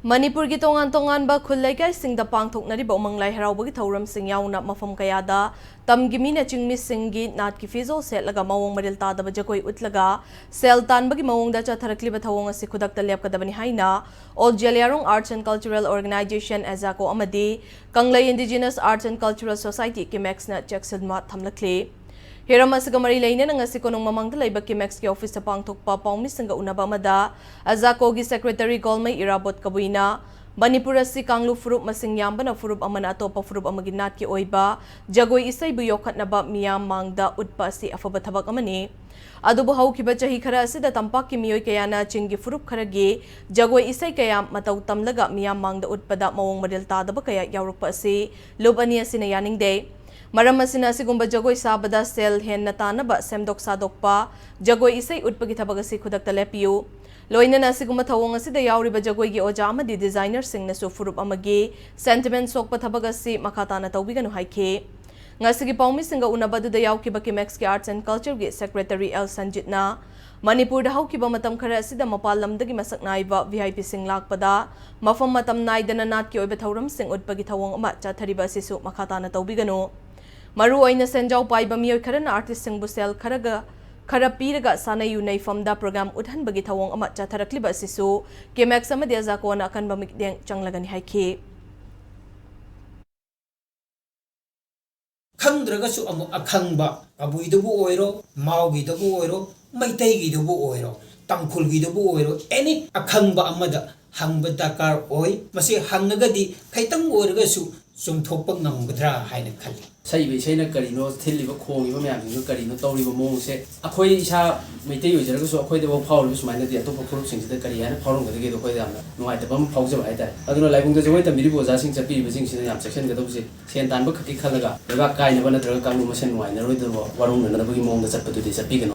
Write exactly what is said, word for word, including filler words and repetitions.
ꯃꯅꯤꯄꯨꯔꯒꯤ ꯇꯣꯉꯥꯟ ꯇꯣꯉꯥꯟꯕ ꯈꯨꯜ ꯂꯩꯀꯥꯏꯁꯤꯡꯗ ꯄꯥꯡꯊꯣꯛꯅꯔꯤꯕ ꯎꯃꯪ ꯂꯥꯏ ꯍꯔꯥꯎꯕꯒꯤ ꯊꯧꯔꯝꯁꯤꯡ ꯌꯥꯎꯅ ꯃꯐꯝ ꯀꯌꯥꯗ ꯇꯝꯒꯤ ꯃꯤꯅ ꯆꯤꯡꯃꯤꯁꯤꯡꯒꯤ ꯅꯥꯠꯀꯤ ꯐꯤꯖꯣꯜ ꯁꯦꯠꯂꯒ ꯃꯑꯣꯡ ꯃꯔꯤꯜ ꯇꯥꯗꯕ ꯖꯒꯣꯏ ꯎꯠꯂꯒ ꯁꯦꯜ ꯇꯥꯟꯕꯒꯤ ꯃꯑꯣꯡꯗ ꯆꯠꯊꯔꯛꯂꯤꯕ ꯊꯧꯑꯣꯡ ꯑꯁꯤ ꯈꯨꯗꯛꯇ ꯂꯦꯞꯀꯗꯕꯅꯤ ꯍꯥꯏꯅ All Jeliarong Arts and Cultural Organization, AJACO, ꯑꯃꯗꯤ Kanglei Indigenous Arts and Cultural Society, KIMACSꯅ ꯆꯦꯛꯁꯤꯟꯋꯥ ꯊꯝꯂꯛꯂꯤ꯫ ꯍꯤꯔꯝ ꯑꯁꯤꯒ ꯃꯔꯤ ꯂꯩꯅꯅ ꯉꯁꯤ ꯀꯣꯅꯨꯡ ꯃꯃꯥꯡꯗ ꯂꯩꯕ KIMACSꯀꯤ ꯑꯣꯐꯤꯁꯇ ꯄꯥꯡꯊꯣꯛꯄ ꯄꯥꯎꯃꯤꯁꯤꯡꯒ ꯎꯅꯕ ꯑꯃꯗ AJACOꯒꯤ ꯁꯦꯀ꯭ꯔꯦꯇꯔꯤ ꯒꯣꯜꯃꯩ ꯏꯔꯥꯕꯣꯠ ꯀꯕꯨꯏꯅ ꯃꯅꯤꯄꯨꯔ ꯑꯁꯤ ꯀꯥꯡꯂꯨꯞ ꯐꯨꯔꯨꯞ ꯃꯁꯤꯡ ꯌꯥꯝꯕꯅ ꯐꯨꯔꯨꯞ ꯑꯃꯅ ꯑꯇꯣꯞꯄ ꯐꯨꯔꯨꯞ ꯑꯃꯒꯤ ꯅꯥꯠꯀꯤ ꯑꯣꯏꯕ ꯖꯒꯣꯏ ꯏꯁꯩꯕꯨ ꯌꯣꯛꯈꯠꯅꯕ ꯃꯤꯌꯥꯝ ꯃꯥꯡꯗ ꯎꯠꯄ ꯑꯁꯤ ꯑꯐꯕ ꯊꯕꯛ ꯑꯃꯅꯤ꯫ ꯑꯗꯨꯕꯨ ꯍꯧꯈꯤꯕ ꯆꯍꯤ ꯈꯔ ꯑꯁꯤꯗ ꯇꯝꯄꯥꯛꯀꯤ ꯃꯤꯑꯣꯏ ꯀꯌꯥꯅ ꯆꯤꯡꯒꯤ ꯐꯨꯔꯨꯞ ꯈꯔꯒꯤ ꯖꯒꯣꯏ ꯏꯁꯩ ꯀꯌꯥ ꯃꯇꯧ ꯇꯝꯂꯒ ꯃꯤꯌꯥꯝ ꯃꯥꯡꯗ ꯎꯠꯄꯗ ꯃꯑꯣꯡ ꯃꯔꯤꯜ ꯇꯥꯗꯕ ꯀꯌꯥ ꯌꯥꯎꯔꯛꯄ ꯑꯁꯤ ꯂꯨꯞ ꯑꯅꯤ ꯑꯁꯤꯅ ꯌꯥꯅꯤꯡꯗꯦ꯫ ꯃꯔꯝ ꯑꯁꯤꯅ ꯑꯁꯤꯒꯨꯝꯕ ꯖꯒꯣꯏ ꯁꯥꯕꯗ ꯁꯦꯜ ꯍꯦꯟꯅ ꯇꯥꯅꯕ ꯁꯦꯝꯗꯣꯛ ꯁꯥꯗꯣꯛꯄ, ꯖꯒꯣꯏ ꯏꯁꯩ ꯎꯠꯄꯒꯤ ꯊꯕꯛ ꯑꯁꯤ ꯈꯨꯗꯛꯇ ꯂꯦꯞꯄꯤꯌꯨ꯫ ꯂꯣꯏꯅꯅ ꯑꯁꯤꯒꯨꯝꯕ ꯊꯧꯑꯣꯡ ꯑꯁꯤꯗ ꯌꯥꯎꯔꯤꯕ ꯖꯒꯣꯏꯒꯤ ꯑꯣꯖꯥ ꯑꯃꯗꯤ ꯗꯤꯖꯥꯏꯅꯔꯁꯤꯡꯅꯁꯨ ꯐꯨꯔꯨꯞ ꯑꯃꯒꯤ ꯁꯦꯟꯇꯤꯃꯦꯟ ꯁꯣꯛꯄ ꯊꯕꯛ ꯑꯁꯤ ꯃꯈꯥ ꯇꯥꯅ ꯇꯧꯕꯤꯒꯅꯨ ꯍꯥꯏꯈꯤ꯫ ꯉꯁꯤꯒꯤ ꯄꯥꯎꯃꯤꯁꯤꯡꯒ ꯎꯅꯕ ꯑꯗꯨꯗ ꯌꯥꯎꯈꯤꯕ KIMACSꯀꯤ Arts and Cultureꯒꯤ ꯁꯦꯀ꯭ꯔꯦꯇꯔꯤ ꯑꯦꯜ ꯁꯟꯖꯤꯠꯅ ꯃꯅꯤꯄꯨꯔꯗ ꯍꯧꯈꯤꯕ ꯃꯇꯝ ꯈꯔ ꯑꯁꯤꯗ ꯃꯄꯥꯟ ꯂꯝꯗꯒꯤ ꯃꯁꯛ ꯅꯥꯏꯕ VIPꯁꯤꯡ ꯂꯥꯛꯄꯗ ꯃꯐꯝ ꯃꯇꯝ ꯅꯥꯏꯗꯅ ꯅꯥꯠꯀꯤ ꯑꯣꯏꯕ ꯊꯧꯔꯝꯁꯤꯡ ꯎꯠꯄꯒꯤ ꯊꯧꯑꯣꯡ ꯑꯃ ꯆꯠꯊꯔꯤꯕ ꯑꯁꯤꯁꯨ ꯃꯈꯥ ꯇꯥꯅ ꯇꯧꯕꯤꯒꯅꯨ꯫ ꯃꯔꯨꯑꯣꯏꯅ ꯁꯦꯟꯖꯥꯎ ꯄꯥꯏꯕ ꯃꯤꯑꯣꯏ ꯈꯔꯅ ꯑꯥꯔꯇꯤꯁꯁꯤꯡꯕꯨ ꯁꯦꯜ ꯈꯔꯒ ꯈꯔ ꯄꯤꯔꯒ ꯁꯥꯟꯅ ꯌꯨꯅꯩꯐꯝꯗ ꯄ꯭ꯔꯣꯒ꯭ꯔꯥꯝ ꯎꯠꯍꯟꯕꯒꯤ ꯊꯧꯑꯣꯡ ꯑꯃ ꯆꯠꯊꯔꯛꯂꯤꯕ ꯑꯁꯤꯁꯨ KIMACS ꯑꯃꯗꯤ AJACOꯅ ꯑꯀꯟꯕ ꯃꯤꯠꯌꯦꯡ ꯆꯪꯂꯒꯅꯤ ꯍꯥꯏꯈꯤ꯫ ꯈꯪꯗ꯭ꯔꯒꯁꯨ ꯑꯃꯨꯛ ꯑꯈꯪꯕ ꯀꯕꯨꯏꯗꯕꯨ ꯑꯣꯏꯔꯣ, ꯃꯥꯎꯒꯤꯗꯕꯨ ꯑꯣꯏꯔꯣ, ꯃꯩꯇꯩꯒꯤꯗꯕꯨ ꯑꯣꯏꯔꯣ, ꯇꯥꯡꯈꯨꯜꯒꯤꯗꯕꯨ ꯑꯣꯏꯔꯣ, ꯑꯦꯅꯤ ꯑꯈꯪꯕ ꯑꯃꯗ ꯍꯪꯕ ꯗꯔꯀꯥꯔ ꯑꯣꯏ꯫ ꯃꯁꯤ ꯍꯪꯉꯒꯗꯤ ꯈꯤꯇꯪ ꯑꯣꯏꯔꯒꯁꯨ ꯆꯨꯝꯊꯣꯛꯄ ꯉꯝꯒꯗ꯭ꯔꯥ ꯍꯥꯏꯅ ꯈꯜꯂꯤ꯫ ꯁꯛꯏꯕ ꯏꯁꯩꯅ ꯀꯔꯤꯅꯣ, ꯊꯤꯜꯂꯤꯕ ꯈꯣꯡꯉꯤꯕ ꯃꯌꯥꯝꯁꯤꯡꯗꯨ ꯀꯔꯤꯅꯣ, ꯇꯧꯔꯤꯕ ꯃꯑꯣꯡꯁꯦ ꯑꯩꯈꯣꯏ ꯏꯁꯥ ꯃꯩꯇꯩ ꯑꯣꯏꯖꯔꯒꯁꯨ ꯑꯩꯈꯣꯏꯗꯐꯥꯎ ꯐꯥꯎꯔꯤꯕ ꯁꯨꯃꯥꯏꯅꯗꯤ ꯑꯇꯣꯞꯄ ꯐꯨꯔꯨꯞꯁꯤꯡꯁꯤꯗ ꯀꯔꯤ ꯍꯥꯏꯅ ꯐꯥꯎꯔꯝꯒꯗꯒꯦꯗꯣ ꯑꯩꯈꯣꯏꯗ ꯌꯥꯝꯅ ꯅꯨꯡꯉꯥꯏꯇꯕ ꯑꯃ ꯐꯥꯎꯖꯕ ꯍꯥꯏꯇꯥꯔꯦ꯫ ꯑꯗꯨꯅ ꯂꯥꯏꯕꯨꯡꯗ ꯖꯒꯣꯏ ꯇꯝꯕꯤꯔꯤꯕ ꯑꯣꯖꯥꯁꯤꯡ ꯆꯠꯄꯤꯔꯤꯕꯁꯤꯡꯁꯤꯅ ꯌꯥꯝ ꯆꯦꯛꯁꯤꯟꯒꯗꯧꯕꯁꯦ, ꯁꯦꯟ ꯇꯥꯟꯕ ꯈꯛꯀꯤ ꯈꯜꯂꯒ ꯂꯩꯕꯥꯛ ꯀꯥꯏꯅꯕ ꯅꯠꯇ꯭ꯔꯒ ꯀꯥꯡꯂꯨꯞ ꯃꯁꯦꯟ ꯅꯨꯡꯉꯥꯏꯅꯔꯣꯏꯗꯕ ꯋꯥꯔꯧꯅꯅꯕꯒꯤ ꯃꯑꯣꯡꯗ ꯆꯠꯄꯗꯨꯗꯤ ꯆꯠꯄꯤꯒꯅꯨ꯫